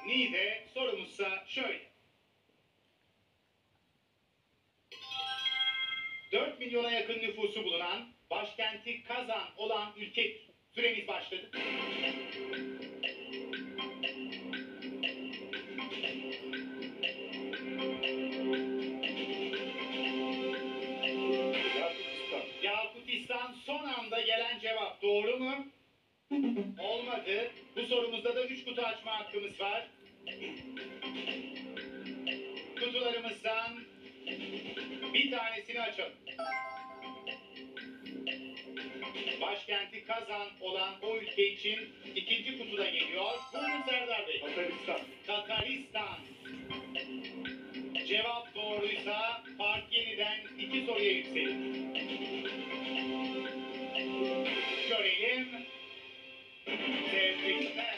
Niğde. Sorumuzsa şöyle. 4 milyona yakın nüfusu bulunan, başkenti Kazan olan ülkedir. Süremiz başladı. Yakutistan. Yakutistan son anda gelen cevap doğru mu? Olmadı. Bu sorumuzda da 3 kutu açma hakkımız var. Kutularımızdan bir tanesini açalım. Başkenti Kazan olan o ülke için ikinci kutuda geliyor. Buyurun Serdar Bey. Tataristan. Tataristan. Cevap doğruysa fark yeniden 2 soruya yükselir. Görelim. Tebrikler.